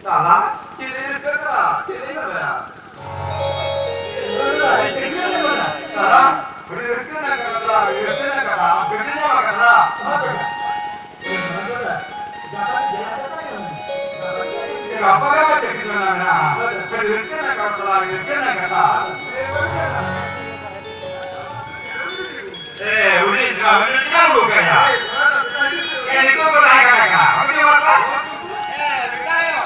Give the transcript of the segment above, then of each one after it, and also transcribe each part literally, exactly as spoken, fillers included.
ᱥᱟᱞᱟ, ᱪᱮᱫ ᱮ ᱨᱟᱹᱥᱠᱟᱹᱜ ᱠᱟᱱᱟ? ᱪᱮᱫ ᱮ ᱞᱟᱹᱭᱟ? ᱥᱟᱞᱟ, ᱩᱱᱤ ᱨᱟᱹᱥᱠᱟᱹ ᱨᱮᱱᱟᱜ ᱠᱟᱛᱷᱟ, ᱨᱟᱹᱥᱠᱟᱹ ᱨᱮᱱᱟᱜ ᱠᱟᱛᱷᱟ, ᱵᱤᱨᱫᱟᱹ ᱧᱟᱢ ᱠᱟᱛᱷᱟ᱾ ᱜᱟᱯᱟ ᱜᱮ ᱟᱢᱟᱜ ᱪᱟᱹᱠᱨᱤ ᱨᱮᱱᱟᱜ ᱢᱮᱱᱟᱜᱼᱟ᱾ ᱠᱷᱟᱹᱞᱤ ᱨᱟᱹᱥᱠᱟᱹ ᱨᱮᱱᱟᱜ ᱠᱟᱛᱷᱟ, ᱨᱟᱹᱥᱠᱟᱹ ᱨᱮᱱᱟᱜ ᱠᱟᱛᱷᱟ᱾ ᱮ, ᱩᱱᱤ ᱱᱚᱣᱟ ᱩᱱᱤ ᱪᱮᱫᱟᱜ ᱮᱢ ᱟᱹᱜᱩ ᱠᱟᱭᱟ? ᱮ, ᱱᱤᱛᱚᱜ ᱠᱚ ᱛᱟᱦᱮᱸ ᱠᱟᱱᱟ ᱠᱟ᱾ ᱚᱠᱚᱭ ᱵᱟᱯᱞᱟ? ᱮ, ᱵᱮᱴᱟᱭᱚ᱾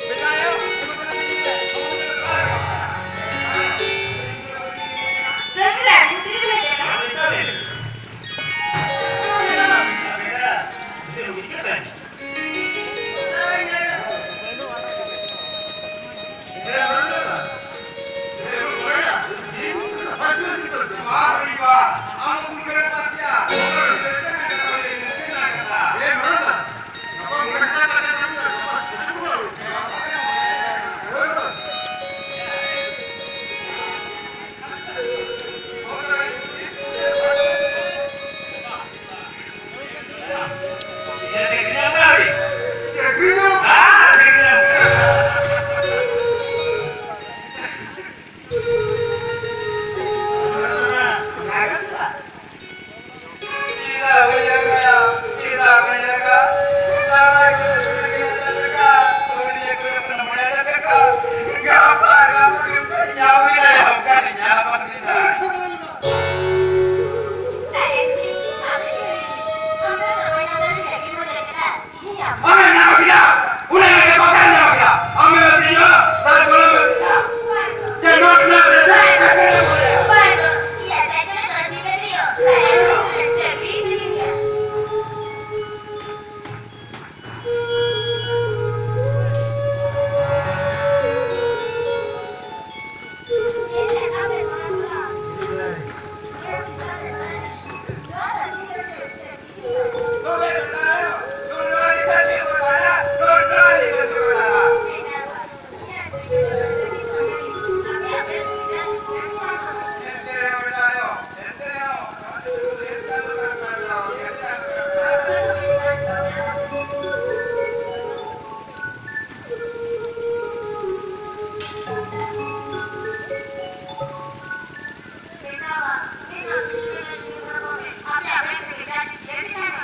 ᱵᱮᱴᱟᱭᱚ᱾ ᱚᱱᱮ ᱧᱟᱢ ᱠᱮᱫᱟ, ᱚᱱᱮ ᱧᱟᱢ ᱠᱮᱫᱟ, ᱵᱟᱠᱷᱟᱱ ᱧᱟᱢ ᱠᱮᱫᱟ᱾ ᱟᱢᱮᱢ ᱟᱹᱛᱤᱧᱟ, ᱛᱟᱦᱞᱮ ᱜᱚᱲᱚᱢ ᱟᱹᱛᱤᱧᱟ᱾ ᱡᱮ ᱱᱚᱣᱟ ᱠᱷᱚᱱᱟᱜ ᱨᱮ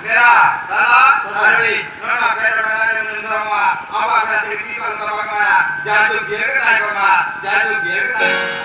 ᱫᱮᱞᱟ, ᱫᱟᱫᱟ, ᱟᱨ ᱢᱤᱫ, ᱱᱚᱣᱟ ᱯᱮ ᱴᱚᱴᱷᱟ ᱨᱮ ᱩᱱᱤ ᱫᱷᱚᱨᱚᱢᱟ, ᱟᱵᱚᱣᱟᱜ ᱡᱟᱹᱛᱤ ᱛᱤᱥ ᱦᱚᱸ ᱟᱞᱚ ᱪᱟᱵᱟᱜ ᱢᱟ, ᱡᱟᱭᱡᱩᱜᱽ ᱡᱤᱭᱟᱹᱲ ᱜᱮ ᱛᱟᱦᱮᱸ ᱠᱚᱜ ᱢᱟ, ᱡᱟᱭᱡᱩᱜᱽ ᱡᱤᱭᱟᱹᱲ ᱜᱮ ᱛᱟᱦᱮᱸ ᱠᱚᱜ ᱢᱟ᱾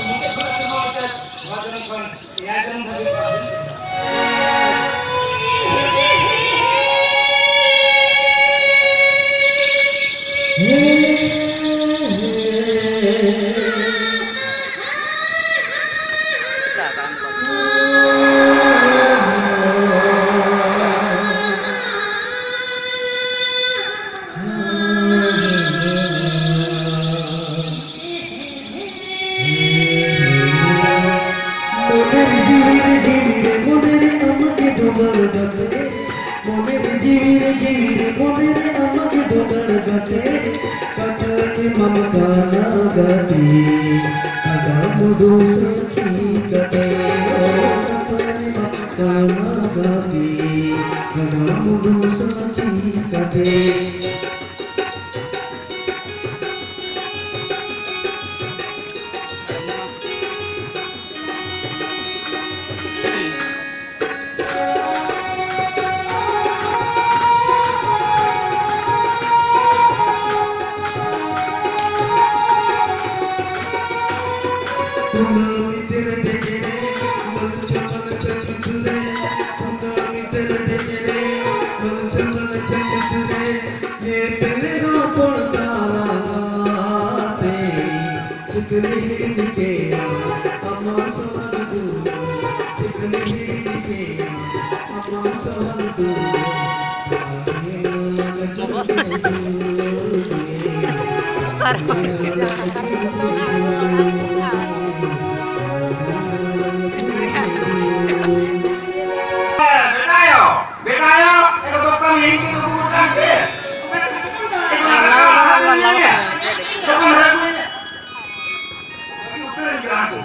ᱢᱩᱪᱟᱹᱫ ᱠᱷᱚᱱᱟᱜ ᱥᱮᱨᱢᱟ ᱢᱩᱪᱟᱹᱫ, ᱱᱚᱣᱟ ᱡᱚᱱᱚᱢ ᱠᱷᱚᱱ ᱮᱭᱟᱭ ᱡᱚᱱᱚᱢ ᱫᱷᱟᱹᱵᱤᱡ᱾ ᱢᱚᱱᱮᱨ ᱡᱤᱣᱤᱨᱮ ᱡᱤᱣᱤᱨᱮ ᱢᱚᱱᱮᱨᱮ ᱟᱢᱟᱜ ᱜᱮ ᱫᱩᱞᱟᱹᱲ ᱜᱟᱛᱮ᱾ ᱢᱚᱱᱮᱨᱮ ᱡᱤᱣᱤᱨᱮ ᱡᱤᱣᱤᱨᱮ ᱢᱚᱱᱮᱨᱮ ᱟᱢᱟᱜ ᱜᱮ ᱫᱩᱞᱟᱹᱲ ᱜᱟᱛᱮ᱾ ᱠᱟᱛᱷᱟᱧ ᱮᱢᱟᱢ ᱠᱟᱱᱟ ᱜᱟᱛᱮ, ᱟᱜᱟᱢ ᱩᱫᱩᱜ ᱥᱟᱹᱠᱷᱤ ᱠᱟᱛᱮ᱾ ᱠᱟᱛᱷᱟᱧ ᱮᱢᱟᱢ ᱠᱟᱱᱟ ᱜᱟᱛᱮ, ᱟᱜᱟᱢ ᱩᱫᱩᱜ ᱥᱟᱹᱠᱷᱤ ᱠᱟᱛᱮ᱾ ᱠᱩᱱᱟᱹᱢᱤ ᱛᱮᱨᱮ ᱰᱮᱸᱜᱮᱨᱮ, ᱢᱟᱹᱞᱪᱷᱟ ᱢᱟᱹᱞᱪᱷᱟ ᱪᱩᱛᱩᱨᱮ, ᱠᱩᱱᱟᱹᱢᱤ ᱛᱮᱨᱮ ᱰᱮᱸᱜᱮᱨᱮ, ᱢᱟᱹᱞᱪᱷᱟ ᱢᱟᱹᱞᱪᱷᱟ ᱪᱩᱛᱩᱨᱮ, ᱧᱮᱯᱮᱞ ᱨᱚᱯᱚᱲ ᱛᱟᱞᱟᱛᱮ, ᱪᱤᱠᱟᱹᱞᱤ ᱦᱤᱲᱤᱧ ᱠᱮᱭᱟ ᱟᱢᱟᱜ ᱥᱚᱦᱟᱜ ᱫᱩᱣᱟᱹᱨ, ᱪᱤᱠᱟᱹᱞᱤ ᱦᱤᱲᱤᱧ ᱠᱮᱭᱟ ᱟᱢᱟᱜ ᱥᱚᱦᱟᱜ ᱫᱩᱣᱟᱹᱨ᱾ ᱯᱟᱨᱚᱢ᱾ ᱵᱮᱴᱟᱭᱚ, ᱵᱮᱴᱟᱭᱚ, ᱮᱠᱫᱚᱢ ᱠᱟᱹᱢᱤ ᱦᱤᱲᱤᱧ ᱠᱮᱫ ᱫᱚ ᱜᱩᱨᱩ ᱴᱷᱮᱱ ᱪᱮᱫ? ᱮᱠᱫᱚᱢ ᱞᱟᱜᱟᱣ ᱞᱟᱜᱟᱣ ᱞᱟᱜᱟᱣ ᱞᱟᱜᱟᱣ᱾ ᱡᱚᱠᱷᱚᱱ ᱦᱟᱹᱨᱟᱹ ᱠᱚ ᱦᱮᱡ ᱮᱱᱟ, ᱟᱹᱰᱤ ᱩᱛᱟᱹᱨ ᱮᱱ ᱠᱟᱱᱟ ᱠᱚ᱾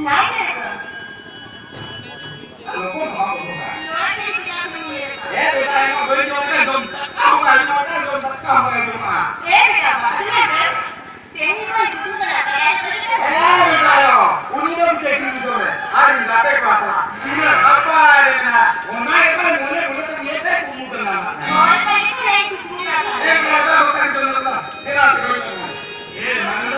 ᱱᱟᱭ ᱠᱮᱫ ᱫᱚ᱾ ᱟᱨ ᱱᱩᱠᱩ ᱱᱚᱣᱟ ᱠᱚ ᱵᱚᱸᱜᱟ᱾ ᱱᱚᱣᱟ ᱪᱮᱫ ᱞᱮᱠᱟ ᱵᱚᱱ ᱧᱮᱞ ᱮᱫᱟ? ᱮ ᱵᱮᱴᱟ, ᱟᱭᱢᱟ ᱵᱟᱹᱧ ᱡᱚᱢ ᱠᱟᱜ, ᱡᱚᱢ ᱫᱟᱠᱟ ᱦᱚᱸ ᱵᱟᱭ ᱡᱚᱢ ᱠᱟᱜ, ᱡᱚᱢ ᱫᱟᱠᱟ ᱦᱚᱸ ᱵᱟᱭ ᱡᱚᱢ ᱠᱟᱜ᱾ ᱮ ᱵᱮᱴᱟ, ᱵᱟᱹᱜᱤ ᱢᱮ ᱥᱮ᱾ ᱛᱮᱦᱮᱧ ᱢᱟ ᱫᱩᱠᱩ ᱠᱟᱱᱟ, ᱛᱟᱭᱟ ᱨᱮ ᱵᱟᱹᱜᱤ ᱢᱮ᱾ ᱮ ᱵᱮᱴᱟ ᱭᱚ, ᱩᱱᱤ ᱫᱚ ᱢᱤᱫᱴᱮᱡ ᱠᱩᱲᱤ ᱜᱤᱫᱽᱨᱟᱹ ᱨᱮ, ᱟᱨ ᱤᱧ ᱜᱟᱛᱮ ᱠᱚᱲᱟ ᱥᱟᱞᱟᱜ ᱛᱤᱱᱟᱹᱜ ᱱᱟᱯᱟᱭ ᱨᱮ ᱢᱮᱱᱟᱜᱼᱟ, ᱚᱱᱟ ᱜᱮ ᱢᱚᱱᱮ ᱢᱚᱱᱮ ᱛᱮ ᱢᱤᱫᱴᱮᱡ ᱠᱩᱠᱢᱩ ᱛᱟᱦᱮᱸ ᱞᱮᱱᱟ᱾ ᱦᱳᱭ, ᱛᱟᱭ ᱠᱚ ᱞᱟᱹᱭ ᱠᱩᱠᱢᱩ ᱠᱟᱱᱟ᱾ ᱮ ᱵᱮᱴᱟ, ᱫᱚ ᱚᱠᱟ ᱨᱮ ᱡᱚᱱᱢ ᱞᱮᱱᱟ? ᱪᱮᱫᱟᱜ ᱥᱮ ᱵᱟᱹᱧ ᱢᱮᱱᱟ? ᱮ ᱢᱟᱱᱮ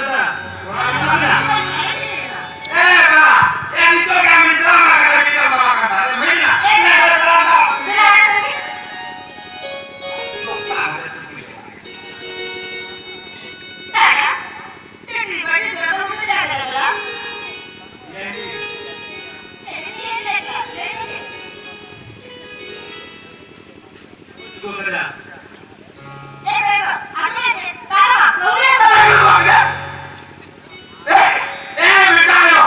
ᱮ ᱵᱮᱴᱟ, ᱟᱸᱡᱚᱢ ᱢᱮ, ᱛᱟᱲᱟᱢᱟ, ᱵᱟᱹᱦᱩ ᱞᱮ ᱛᱚᱞᱟ᱾ ᱮ, ᱮ ᱵᱮᱴᱟ ᱟᱭᱳ,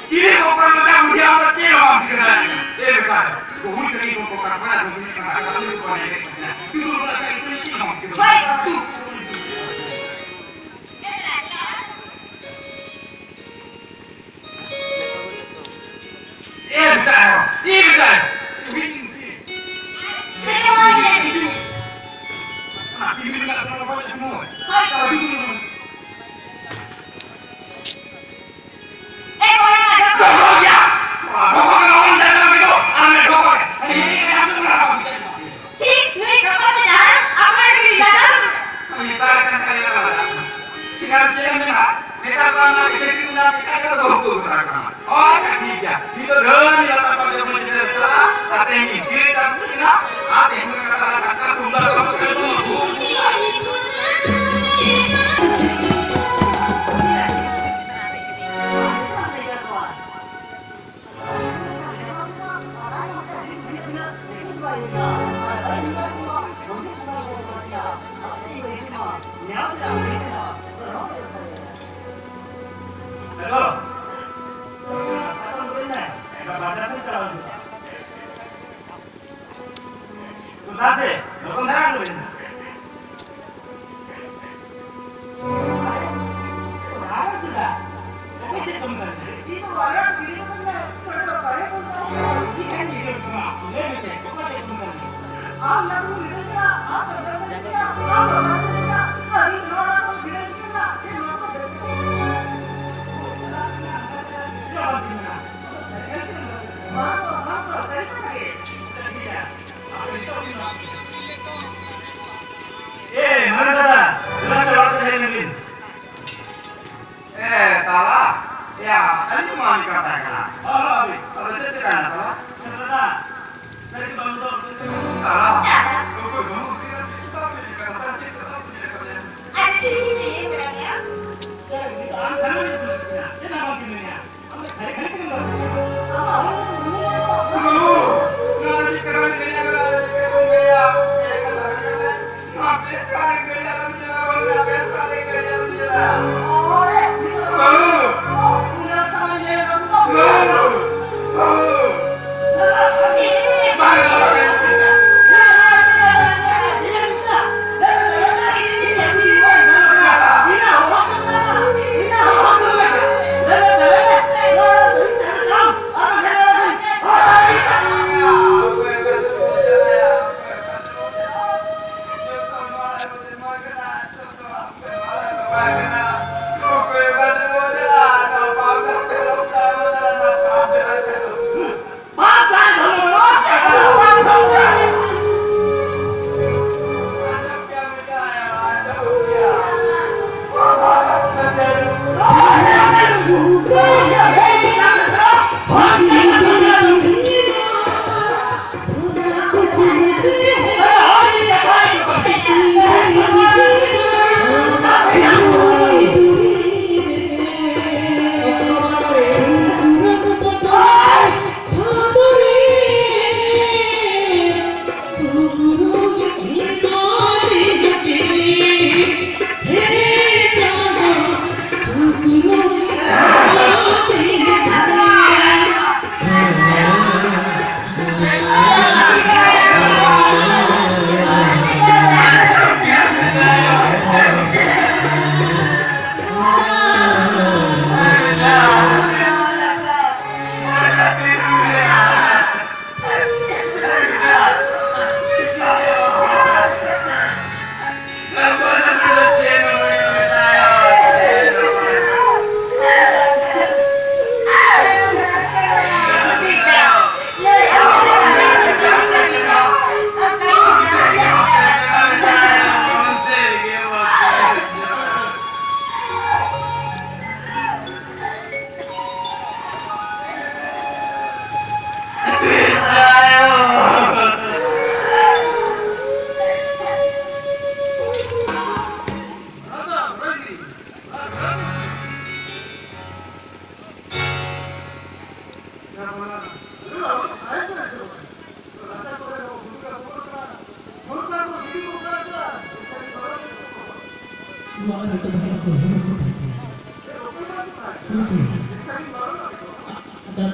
ᱪᱤᱞᱤ ᱠᱚᱠᱚᱨ ᱞᱮᱠᱟ ᱵᱩᱰᱷᱤ ᱟᱢ ᱫᱚ ᱪᱮᱫ ᱦᱚᱸ ᱵᱟᱢ ᱴᱷᱤᱠᱟᱹ ᱫᱟᱲᱮᱭᱟᱜ ᱠᱟᱱᱟ? ᱮ ᱵᱮᱴᱟ ᱟᱭᱳ, ᱵᱟᱹᱦᱩ ᱪᱮᱬᱮ ᱠᱚᱠᱚ ᱠᱟᱛᱷᱟᱭᱟ, ᱵᱟᱹᱦᱩ ᱪᱮᱬᱮ ᱠᱚ ᱠᱟᱛᱷᱟᱭᱟ, ᱵᱟᱹᱦᱩ ᱪᱮᱬᱮ ᱠᱚ ᱠᱟᱛᱷᱟᱭᱟ᱾ ᱦᱳᱭ᱾ ᱮ ᱵᱮᱴᱟ ᱟᱭᱳ, ᱮ ᱵᱮᱴᱟ ᱟᱭᱳ᱾ ᱪᱷᱤ, ᱱᱩᱭ ᱠᱟᱠᱚ ᱫᱚ ᱡᱟᱦᱟᱸ ᱟᱯᱱᱟᱨ ᱜᱮ ᱞᱟᱡᱟᱣ᱾ ᱢᱮᱛᱟᱭ ᱠᱟᱱ ᱛᱟᱭᱟ ᱞᱟᱡᱟᱜ ᱠᱟᱱᱟ᱾ ᱪᱮᱫᱟᱜ ᱪᱮᱫ ᱮᱢ ᱢᱮᱱᱟ? ᱱᱮᱛᱟᱨ ᱢᱟ ᱚᱱᱟ ᱠᱟᱹᱴᱤᱡ ᱠᱟᱹᱴᱤᱡ ᱧᱟᱢ ᱠᱟᱛᱮ ᱟᱫᱚ ᱵᱟᱹᱦᱩ ᱠᱚ ᱟᱹᱜᱩ ᱛᱚᱨᱟ ᱠᱟᱜ ᱠᱟᱱᱟ᱾ ᱦᱳᱭ, ᱴᱷᱤᱠ ᱜᱮᱭᱟ᱾ ᱱᱤᱛᱚᱜ ᱫᱷᱟᱹᱨ ᱱᱤᱭᱟᱹ ᱞᱟᱛᱟᱨ ᱯᱟᱸᱡᱟ ᱢᱟᱹᱡᱷᱤ ᱨᱮ ᱪᱟᱞᱟᱜᱼᱟ, ᱟᱨ ᱛᱮᱦᱮᱧ ᱜᱤᱫᱽᱨᱟᱹ ᱪᱟᱥ ᱠᱟᱱᱟ, ᱟᱨ ᱛᱮᱦᱮᱧ ᱫᱚ ᱠᱟᱛᱷᱟ ᱴᱟᱴᱠᱟ ᱛᱩᱢᱫᱟᱜ ᱴᱟᱢᱟᱠ ᱠᱟᱛᱮ ᱵᱚᱱ ᱟᱹᱜᱩ᱾ ᱦᱮᱞᱳ᱾ ᱵᱟᱡᱟᱨ ᱥᱮᱫ ᱪᱟᱞᱟᱣ ᱦᱩᱭᱩᱜᱼᱟ᱾ ᱛᱚ, ᱫᱟᱥᱮ, ᱞᱚᱜᱚᱱ ᱫᱷᱟᱨᱟ ᱟᱹᱜᱩ ᱵᱮᱱ᱾ ᱟᱨ ᱪᱮᱫᱟᱜ? ᱚᱠᱚᱭ ᱪᱮᱫ ᱠᱚ ᱢᱮᱛᱟ ᱵᱤᱱᱟ? ᱪᱮᱫ ᱦᱟᱸᱜ ᱧᱤᱫᱟᱹ ᱠᱚᱢᱟ? ᱞᱟᱹᱭ ᱢᱮᱥᱮ, ᱚᱠᱚᱭ ᱪᱮᱫ ᱠᱚ ᱢᱮᱛᱟ ᱵᱤᱱᱟ? ᱮ, ᱢᱟᱨᱟᱝ ᱫᱟᱫᱟ, ᱫᱮᱞᱟ ᱥᱮ ᱚᱲᱟᱜ ᱥᱮᱫ ᱦᱮᱡ ᱞᱮᱱ ᱵᱤᱱ᱾ ᱮ, ᱛᱟᱞᱟ, ᱮᱭᱟ, ᱟᱹᱞᱤᱧ ᱢᱟ ᱚᱱᱠᱟ ᱛᱟᱦᱮᱸ ᱠᱟᱱᱟ᱾ ᱦᱚᱸ, ᱦᱚᱸ, ᱦᱚᱸ᱾ ᱟᱫᱚ ᱪᱮᱫ ᱪᱤᱠᱟᱹᱭᱮᱱᱟ, ᱛᱟᱞᱟ? ᱫᱟᱫᱟ, ᱥᱟᱹᱨᱤ ᱵᱟᱝ ᱫᱚ ᱛᱟᱞᱟ, ᱚᱠᱚᱭ ᱵᱟᱹᱦᱩ ᱟᱹᱜᱩ ᱠᱮᱫᱟ, ᱪᱮᱫ ᱠᱚ ᱵᱟᱯᱮ ᱤᱫᱤ ᱠᱟᱫᱟ? ᱪᱮᱫ ᱠᱚ ᱵᱟᱯᱮ ᱤᱫᱤ ᱠᱟᱫᱟ? ᱟᱨ ᱛᱤᱦᱤᱧ ᱤᱧ ᱢᱮᱱᱟ ᱜᱮᱭᱟ᱾ ᱪᱮᱫ ᱟᱢ ᱥᱟᱱᱟᱢ ᱤᱧ ᱠᱩᱞᱤ ᱠᱟᱱᱟ, ᱪᱮᱫ ᱦᱚᱸ ᱵᱟᱢ ᱠᱩᱞᱤᱧᱟ? ᱟᱢ ᱫᱚ ᱠᱷᱟᱹᱞᱤ ᱠᱷᱟᱹᱞᱤ ᱛᱮᱜᱮᱢ ᱨᱚᱲ ᱠᱟᱱᱟ᱾ ᱟᱢ ᱫᱚ ᱟᱢ ᱫᱚ ᱠᱩᱞᱤ ᱜᱮᱭᱟ ᱛᱚ᱾ ᱱᱚᱣᱟ ᱫᱚ ᱪᱮᱫ ᱠᱟᱱᱟ? ᱪᱮᱫ ᱠᱟᱱᱟ? ᱪᱮᱫ ᱠᱟᱱᱟ? ᱪᱮᱫ ᱠᱟᱱᱟ?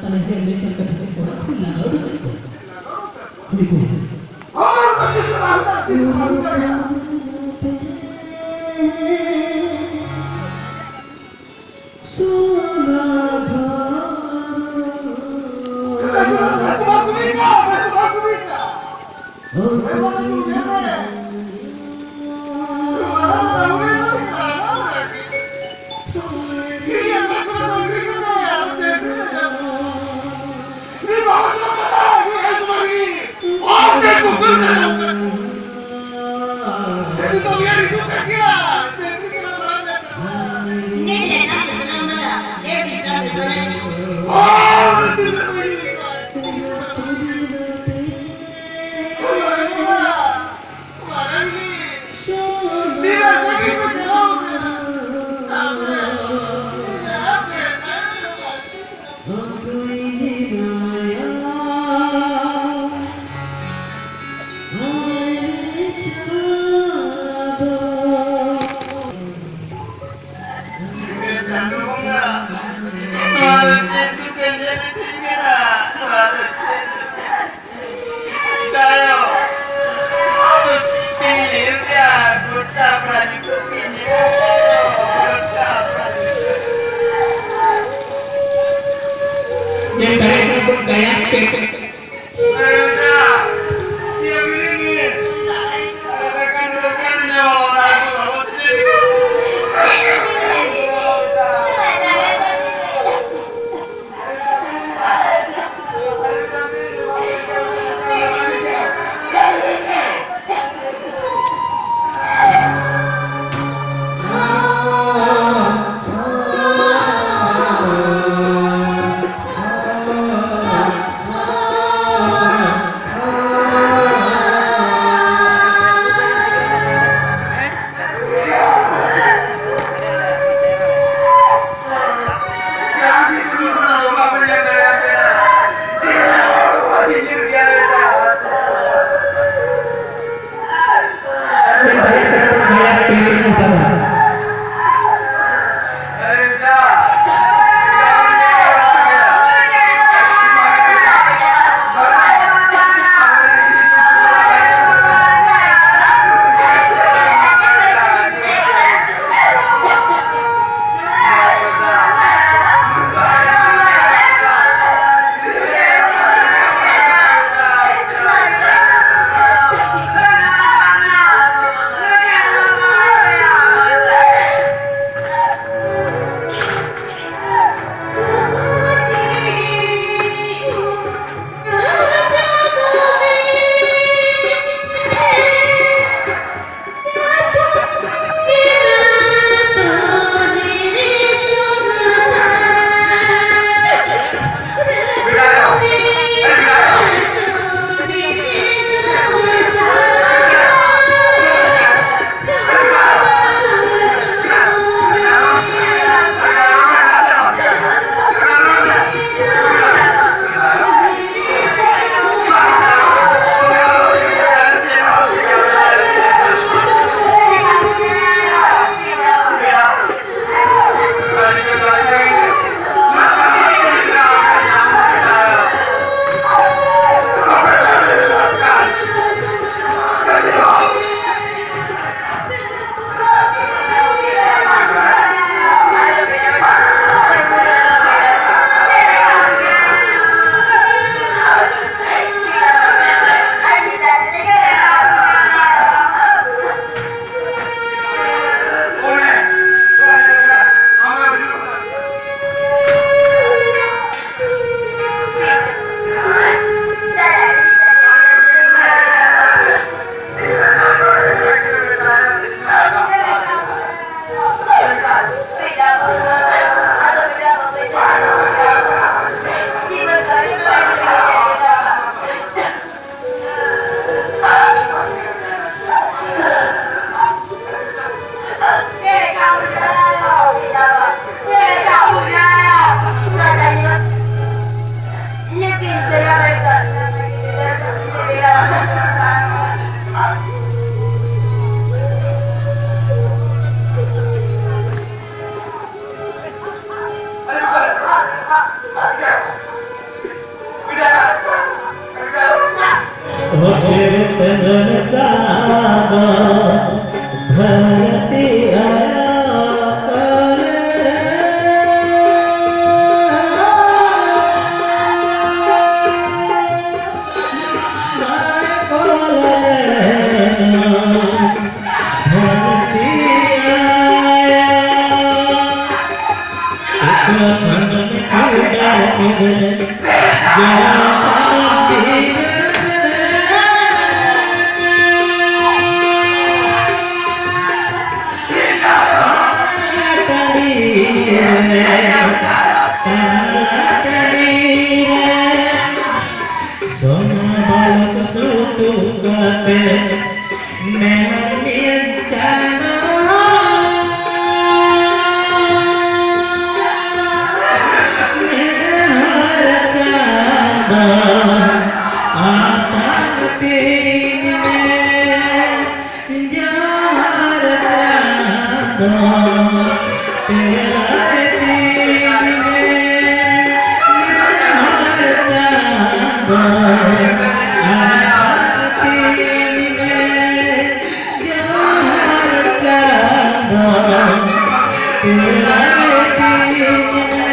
ᱟᱞᱮ ᱦᱮᱡ ᱞᱮᱱᱠᱷᱟᱱ ᱠᱟᱛᱷᱟ ᱠᱚ ᱠᱚᱨᱟᱣ ᱛᱮ ᱞᱟᱜᱟᱣ ᱫᱟᱲᱮᱭᱟᱜ ᱠᱚᱣᱟ᱾ ᱦᱩᱭ ᱠᱚ᱾ ᱪᱮᱛᱟᱱ ᱪᱟᱸᱫᱚ ᱫᱷᱟᱹᱨᱛᱤ ᱟᱭᱳ ᱠᱚᱞ ᱨᱮ᱾ ᱢᱟᱭ ᱠᱚᱞ ᱨᱮ ᱫᱷᱟᱹᱨᱛᱤ ᱟᱭᱳ᱾ ᱚᱠᱟ ᱠᱷᱚᱱ ᱪᱷᱩᱰᱟᱨ ᱠᱮᱫᱮ ᱡᱟᱦᱟᱸ ᱠᱷᱚᱱ ᱵᱤᱨ ᱨᱮ᱾ ᱛᱟᱞᱟ ᱴᱟᱺᱰᱤ ᱨᱮ, ᱛᱟᱞᱟ ᱴᱟᱺᱰᱤ ᱨᱮ, ᱥᱚᱱᱟ ᱵᱟᱞᱚᱠ ᱥᱩᱛᱩᱜ ᱠᱟᱛᱮ ᱱᱮᱦᱚᱨ ᱢᱤᱫ ᱪᱟᱸᱫᱚ᱾ ᱱᱮᱦᱚᱨ ᱪᱟᱸᱫᱚ ᱟᱛᱟᱝ ᱛᱤᱧ ᱢᱮ᱾ ᱡᱚᱦᱟᱨ ᱪᱟᱸᱫᱚ ᱛᱮᱞᱟᱭ ᱛᱤᱧ ᱢᱮ᱾ ᱡᱚᱦᱟᱨ ᱪᱟᱸᱫᱚ ᱟᱛᱟᱝ ᱛᱤᱧ ᱢᱮ᱾ ᱡᱚᱦᱟᱨ ᱪᱟᱸᱫᱚ ᱛᱮᱞᱟᱭ ᱛᱤᱧ ᱢᱮ᱾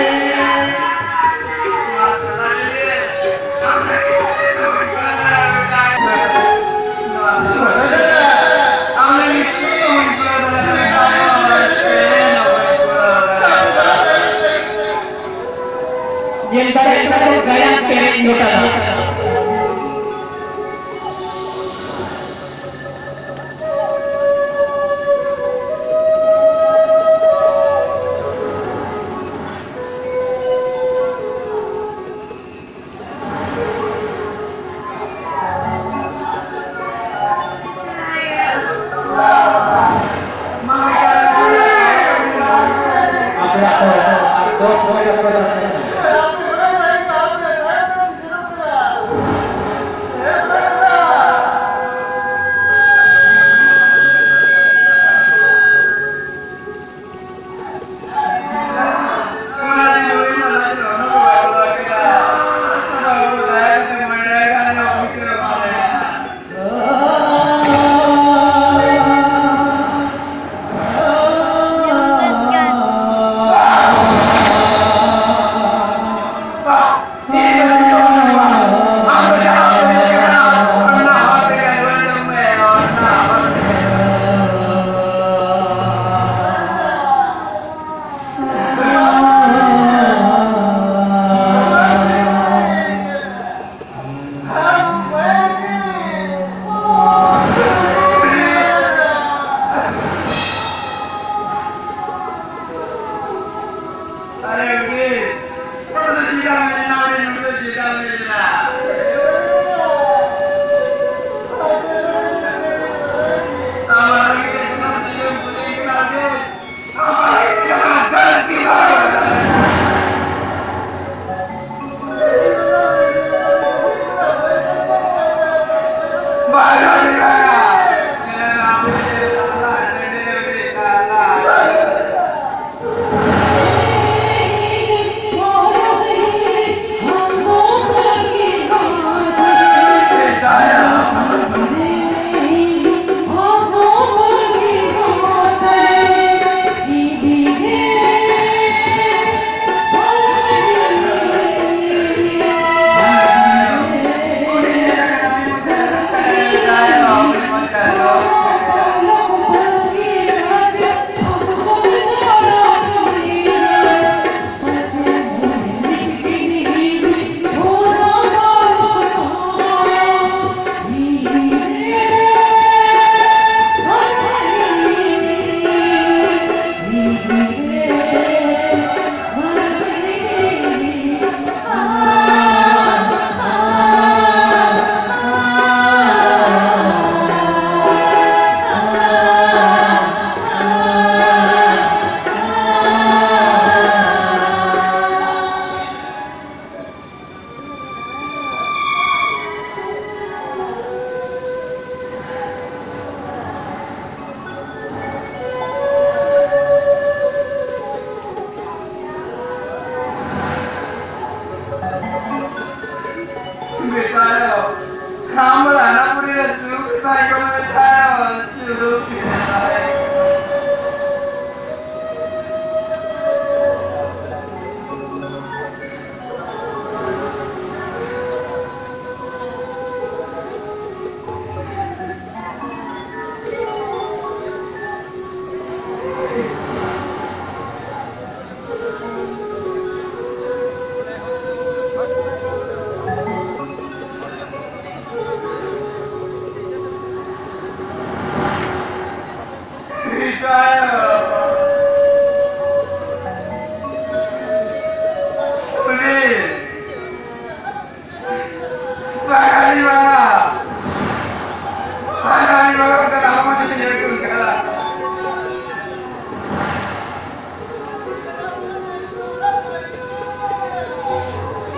ᱟᱢ ᱨᱟᱱᱟᱯᱩᱨᱤ ᱨᱮ ᱥᱩᱠ ᱛᱟᱭᱚᱢ ᱨᱮ ᱛᱟᱭᱚᱢ ᱥᱩᱠ ᱨᱮ ᱛᱟᱭᱚᱢ᱾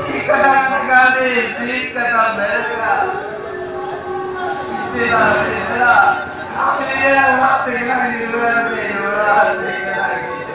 ᱴᱷᱤᱠ ᱠᱟᱛᱷᱟ ᱢᱮᱱ ᱠᱟᱜᱼᱟ ᱞᱤᱧ, ᱴᱷᱤᱠ ᱠᱟᱛᱷᱟ ᱢᱮᱱ ᱠᱟᱜᱼᱟ᱾ ᱪᱮᱫᱟᱜ ᱥᱮ ᱫᱟᱫᱟ, ᱟᱢ ᱱᱤᱡᱮᱨᱟᱜ ᱚᱲᱟᱜ ᱛᱮᱜᱮ ᱱᱟᱜ ᱧᱩᱨᱦᱟᱹ ᱟᱨ ᱧᱩᱨᱦᱟᱹ ᱟᱨ ᱧᱩᱨᱦᱟᱹ ᱟᱨ ᱧᱩᱨᱦᱟᱹ᱾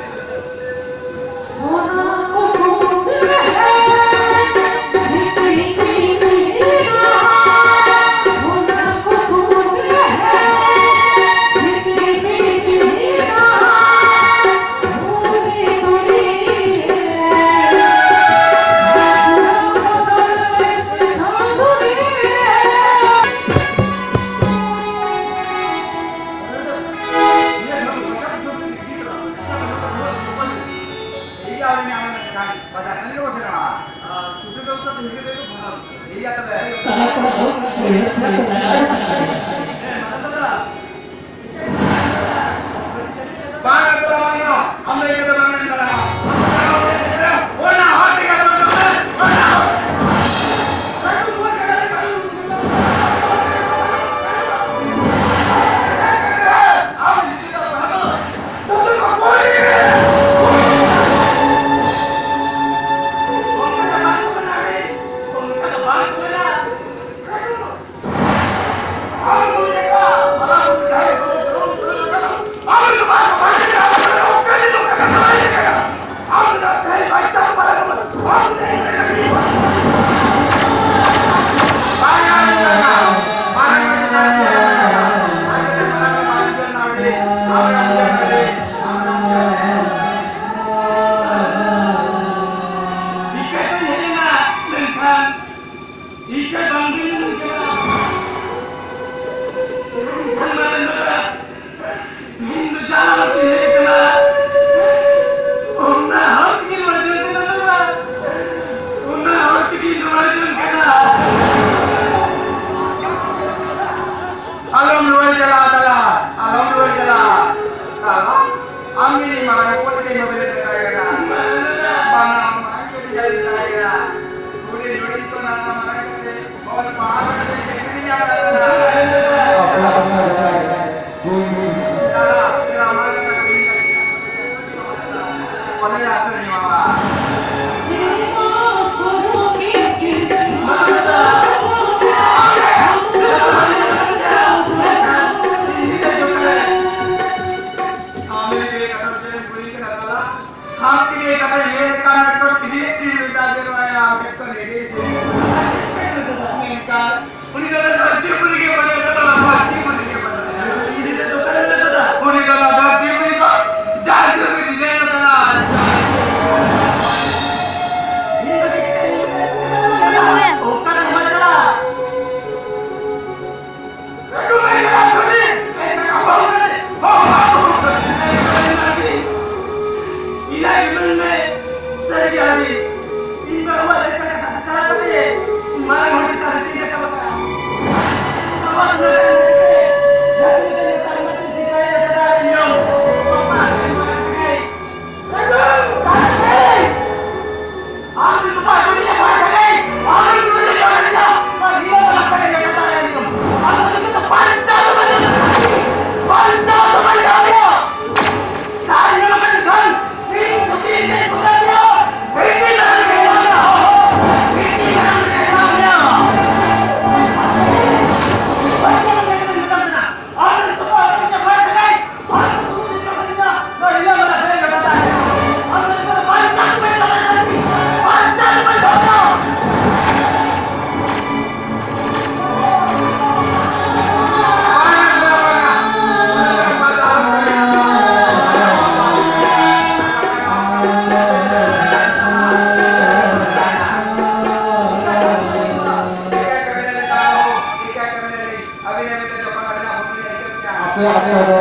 ᱟᱯᱮ ᱟᱯᱮ ᱫᱚ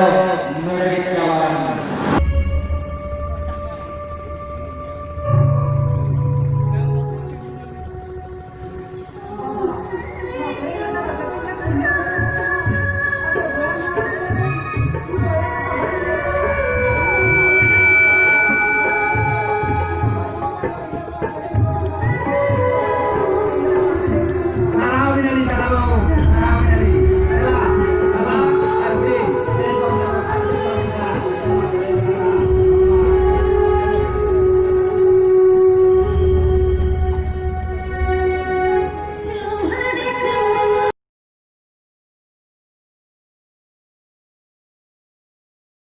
ᱱᱚᱰᱮ ᱜᱮ ᱪᱟᱵᱟᱭᱮᱱᱟ᱾